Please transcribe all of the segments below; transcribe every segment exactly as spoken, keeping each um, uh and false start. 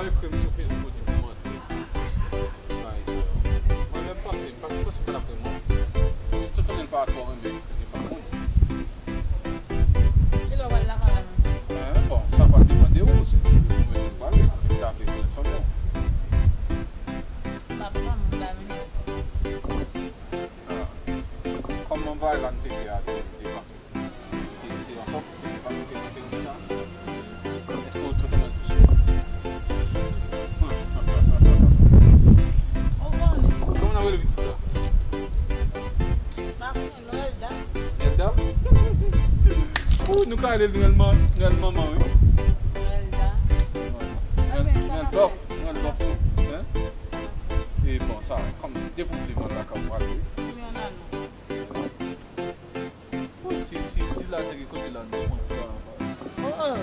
Ekri m sou Facebook, di m pou m antre. Bagay sa yo. Mwen menm panse, m pa t panse pa t ap renmen mwen. Si tonton Nèl pa twò renmen, li pa konn. Kilè w pral lakay la menm? Hein, bon, sa pral depann de ou, si ou vle pou mwen tou pale, si m ta vle konnen fanmi w. Papa m, m pa vini. Ah. Kòman bagay la n te fè a te, te pase? Te, te anfòm? Te, te, te, te konsa? Èske w te konn Ou konnen. Kòman n ap rele pitit la? M pa konnen non, Elda. Elda? Ou, nou ka rele l Nwèl man-, Nwèl manman, wi. Nwèl da. Nwèl, Nwèl bòf, Nwèl bòf, hein? E bon, sa, kòm si depi w vle m al lakay ou pral, wi. Simeon Anon. Bon, si, si, si la te gen kote la, nou konn ti la anba. Oh, oh.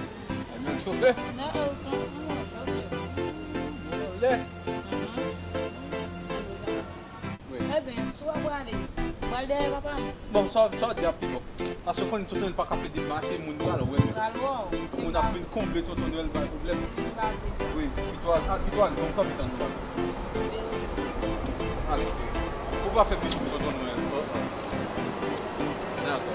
Ebyen, chofè. Non, oh, non, non, ok. Lè. Mhm. Wi. Ebyen, si w ap prale, pral dèyè papa m. Bon, sa, sa w di a pi bon. Paske w konnen tonton Nèl pa ka plede mache, moun pral wè l. Pral wè w. Moun ap vin konble tonton Nwèl bay pwoblèm. Li pa vle sa. Wi, pito al, al, pito al, bon, kanpe tann nou la. Ale, cheri. Ou pa fè piti pou tonton Nwèl. Oh, oh. Dakò.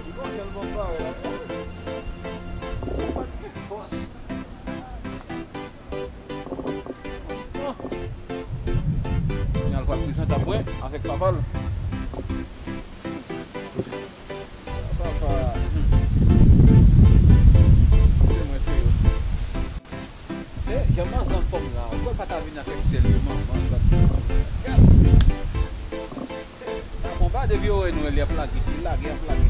Li gon jèl bon parèy la. Sa pa t gen fòs. Bon. Kounye a l pral prezante apre avèk papa l. Papa. Se mwen, se yo. Se jan manzè anfòm la. Ou kwè pa ta vin avèk sèl yo, manman, gad. Gad. Sa konba depi yo wè nou, li ap lage, li lage, ap lage.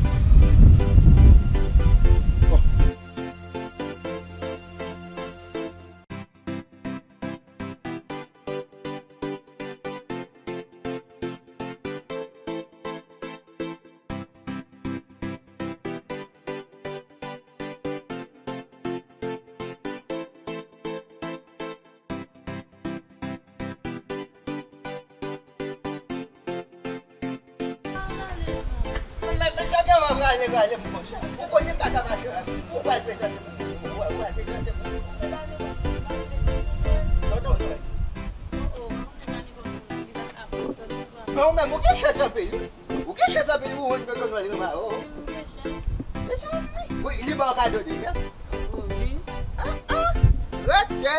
Bon. Mwen, mwen, mwen, sa gen w ap rale, rale m konsa. Ou konnen m pa ka mache, ou pral prezante pou mwen, ou pral prezante pou mwen. Tonton Nwèl. Bon, ou menm, ou gen chans anpil, wi. Ou gen chans anpil pou wè tonton Nwèl renmen avè w. Wi, li ba w kado deja. Ah, ah. Rete.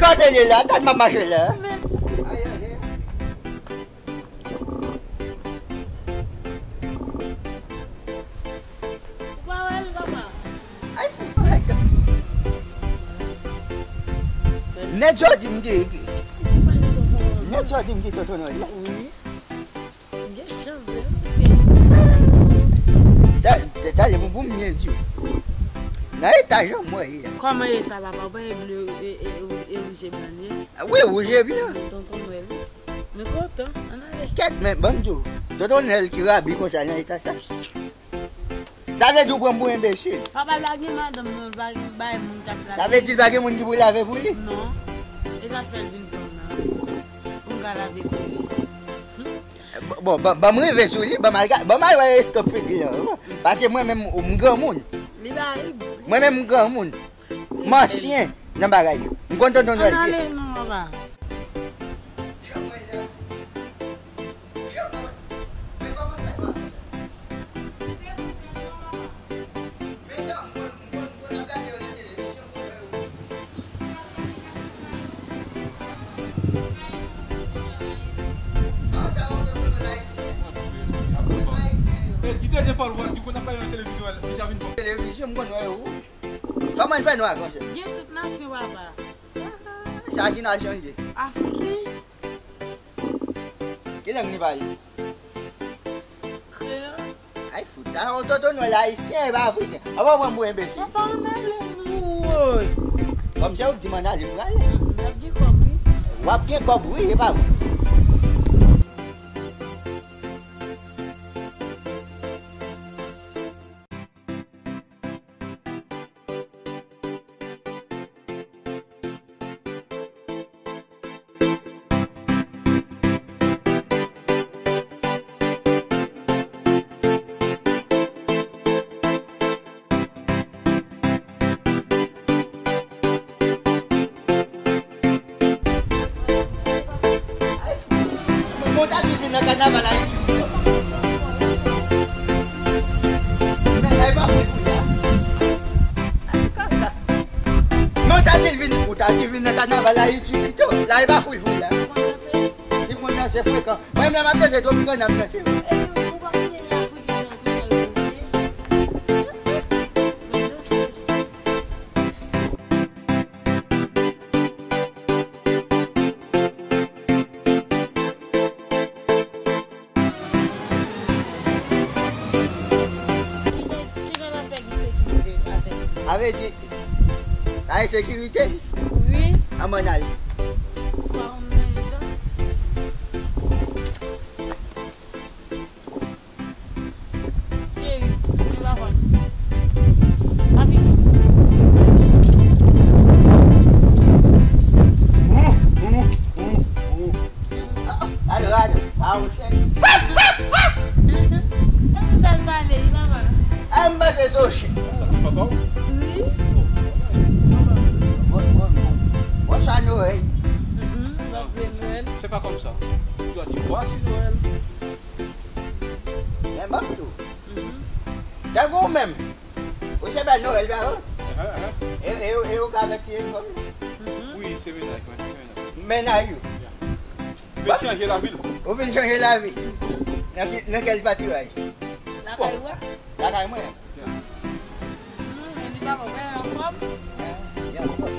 Kote li la, gad m ap mache la. Ay, ay, ay. Ou pa wè l, papa? Ay, fou, arèt. Nèg yo di m ki, ki, nèg yo di m ki tonton Nwèl la. Wi. M gen chans vre, wi. Ta-, ta-, talè pou, pou m byen di w. Nan eta jan m wè ye a. Kòman eta, papa? Ou pa e ble, e, e, e, e wouj e blan l ye? Wi, wouj e blan. Tonton Nwèl, wi. Nou kontan, ann ale. Kèt, men ban m di w, tonton Nwèl ki rabi konsa nan eta sa. Sa vle di w pran m pou enbesil. Papa l pa gen madanm non, l pa gen bay moun k ap lave. Sa vle di l pa gen moun ki pou lave pou li? Non. E sa fè l vin pran m nan. Pou m ka lave pou li. Bon, ban, ban m rive sou li, ban m al ga-, ban m al wè eskanp figi l lan. Paske mwen menm, m granmoun. Li pa, li... Mwen menm, m granmoun. M ansyen nan bagay yo. M konn tonton Nwèl byen. Ann ale non, papa. E, di dènye pawòl ou a di, konn ap gade nan televizyon, misye ap vin pran. Televizyon, m konn wè yo. Kòman l fè nwa konsa? Gen tout nasyon, papa. Sa ki nasyon l ye? Afriken. Ki lang li pale? Kreyòl. Ay, fout, sa yon tonton Nwèl ayisyen, e pa afriken. Apa w pran m pou enbesil? Papa, ann ale nou, woy. Kòm se ou k di m ann ale, m prale. N ap gen kòb, wi. W ap gen kòb, wi, e pa vre. Nan kanaval Ayiti. Men lè pa fou la. Men w ta di l vin, ou ta di l vin nan kanaval Ayiti pito. La e pa fou fou la. Ti moun nan se frekan. Mwen menm la m ap danse, Dominican ap danse. Sa vle di, sa e sekirite? Wi. Ann al. Cheri, se la vwa. Papi. Alo, alo, pa ou chè. E pou sa l pale, li pa mal. A, m panse se ou chè. Sa se papa w? Wi. Bon, bon, bon. Bonswa, Noël. Mhm, bonswa, Noël. C'est pas comme ça. Tu dois dire voici Noël. Men ban m tou. Mhm. Tankou ou menm. Ou se Pè Noël la, wi. Ahan, ahan. E, e, e ou ka avèk ti enfant? Mhm. Wi, se mennaj mwen, se mennaj. Mennaj ou? Yeah. Vin chanje lavi l. Ou vin chanje lavi. Nan ki, nan kèl pati w ay? Lakay ou a? Lakay mwen. Yeah. Mhm, li pa bon, men anfòm? Yeah, li anfòm.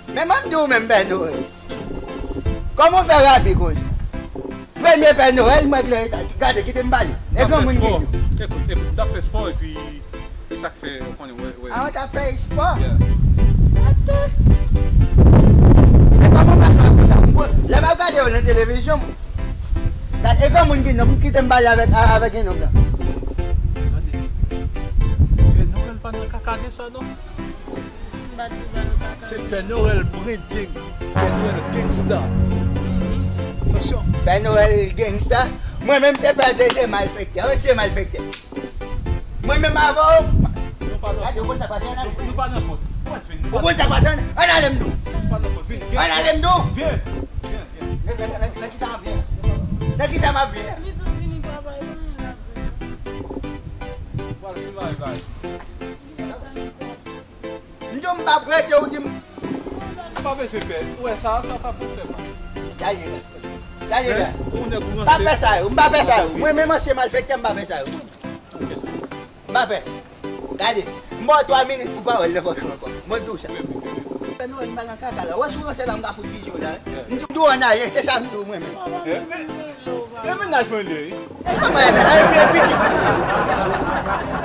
Men m ap di w menm, Pè Noël. Kòman w fè rapi konsa? Premye Pè Noël, mwen klè, gade, kite m pale. E granmoun ki di. Ekout, ekout, m t ap fè spò epi e sa k fè, ou konnen, wè, wè. A, w t ap fè spò? Yeah. Atè. E kòman w fè sa konsa? Lè m ap gade w nan televizyon, gade, e granmoun ki di non, kite m pale avèk, avèk yon nonm la. Gade. Pè Noël pa nan kaka de sa, non. Se Pè Noël brending, Pè Noël gangsta. Atansyon. Pè Noël gangsta. Mwen menm se Pè de, de malfektè. Wi, se malfektè. Mwen menm avè w. Nou pa nan kont. Gade, ou konn sa k pase, ann ale. Nou pa nan kont. Ou konn sa k pase, ann ale m di w. Nou pa nan kont. Vin, vin. Ann ale m di w. Vin. Vin, vin. Nan, nan, nan, nan kisa m ap vin? Nan kisa m ap vin? Li tou vini, papa, e pa mwen l ap di. Pral sou may, guys. M di w m p ap rete, ou di m. Ou pa bezwen pè. Ou wè sa, sa pa pou fè mal. Gade la. Gade la. Ou nèg ou ranse. M pa fè sa yo, m pa fè sa yo. Mwen menm ansyen malfektè, m pa fè sa yo. M pa fè. Gade. M ba w twa minit pou pawòl nan pòch ou ankò. Mwen di w sa. Pè Noël, m pa nan kaka la. Ou wè si w ranse la, m ka fout fizi w la, wi. M di w ann ale, se sa m di w mwen menm. E mennaj mwen li ye, wi. Kòman e mennaj? E pitit mwen li ye.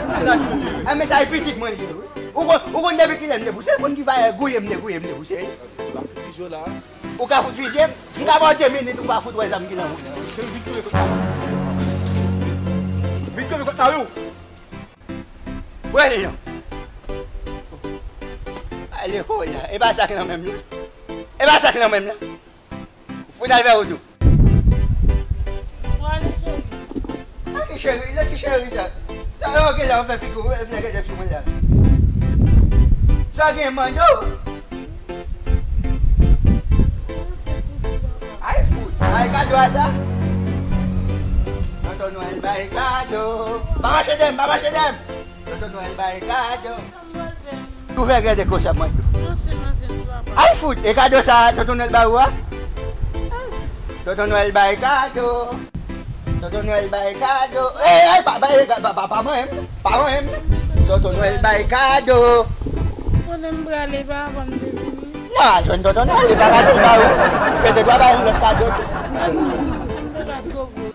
E mennaj mwen li ye, wi. A, men sa e pitit mwen li ye, wi. Ou konn, ou konn depi kilè m te pouse, konn ki valè gouye m te gouye m te pouse. Ou ka fout fizi w la. Ou ka fout fizi m? M ka ba w de minit, ou pa fout wè zam ki nan men w. Vin kanpe kot mari w. Wè li non. Ale ho la. E pa sa k nan men m nan. E pa sa k nan men m nan. Fout al fè wout ou. Prale cheri. Nan ki cheri, nan ki cheri sa? Sa yo gen la, ou fè figi w, ou vin gade sou mwen la. Sa gen mande w? Ay fout, ay kado a sa? Tonton Nwèl bay kado. Pa mache dèyè m, pa mache dèyè m. Tonton Nwèl bay kado. Ou fè gade konsa mwen tou. Ay fout, e kado sa Tonton Nwèl ba ou a? Tonton Nwèl bay kado. Tonton Nwèl bay kado. Ey, ey, pa, pa, ey, pa, pa, pa manyen m. Pa manyen m. Tonton Nwèl bay kado. Konnen m prale pa avan m te vini. Non, jwenn Tonton Nwèl, e pa kado l ba ou. Petèt w a ba yon lòt kado tou. M te ka twò gwo.